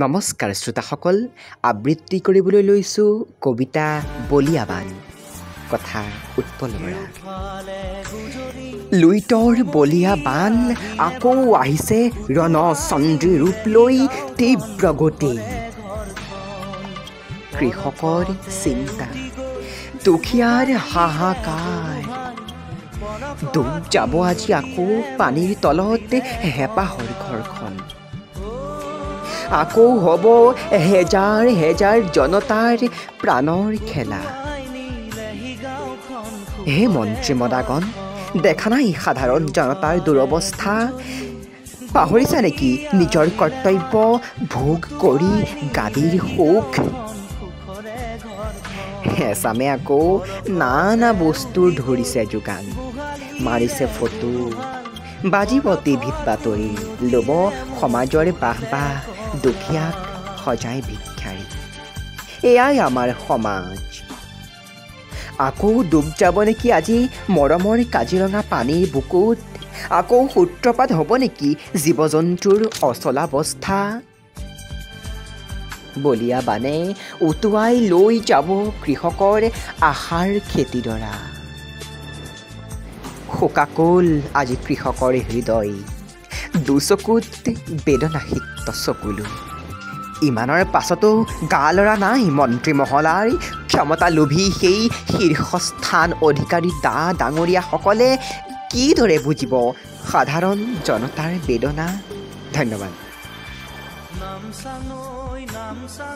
নমস্কাৰ শ্ৰোতাসকল, আবৃত্তি কৰিবলৈ লৈছোঁ কবিতা বলীয়া বান, কথা উৎপল বৰা। লুইতৰ বলীয়া বান আকৌ আহিছে ৰণচণ্ডী ৰূপ লৈ তীব্ৰ গতি। কৃষকৰ চিন্তা, দুখীয়াৰ হাহাকাৰ, ডুব যাব আজি আকৌ পানীৰ তলত হেঁপাহৰ ঘৰখন। আকৌ হ'ব হেজাৰ হেজাৰ জনতাৰ প্ৰাণৰ খেলা। হে মন্ত্ৰী মদাগণ, দেখা নাই সাধাৰণ জনতাৰ দুৰৱস্থা? পাহৰিছা নেকি নিজৰ কৰ্তব্য, ভোগ কৰি গাদীৰ সুখ? এচামে আকৌ নানা বস্তুৰ ধৰিছে যোগান, মাৰিছে ফটো, বাজিব টিভিত বাতৰি, ল'ব সমাজৰ বাহ বাহ, দুখীয়াক সজাই ভিক্ষাৰী। এয়াই আমাৰ সমাজ। আকৌ ডুব যাব নেকি আজি মৰমৰ কাজিৰঙা পানীৰ বুকুত? আকৌ সূত্ৰপাত হ'ব নেকি জীৱ জন্তুৰ অচলাৱস্থা? বলীয়া বানে উটুৱাই লৈ যাব কৃষকৰ আশাৰ খেতিডৰা। শোকাকুল আজি কৃষকৰ হৃদয়, দুচকুত বেদনাসিক্ত চকুলো। ইমানৰ পাছতো গা লৰা নাই মন্ত্ৰী মহলাৰ। ক্ষমতা লোভী সেই শীৰ্ষস্থান অধিকাৰী দা ডাঙৰীয়াসকলে কিদৰে বুজিব সাধাৰণ জনতাৰ বেদনা? ধন্যবাদ। নামচাং ঐ নামচাং।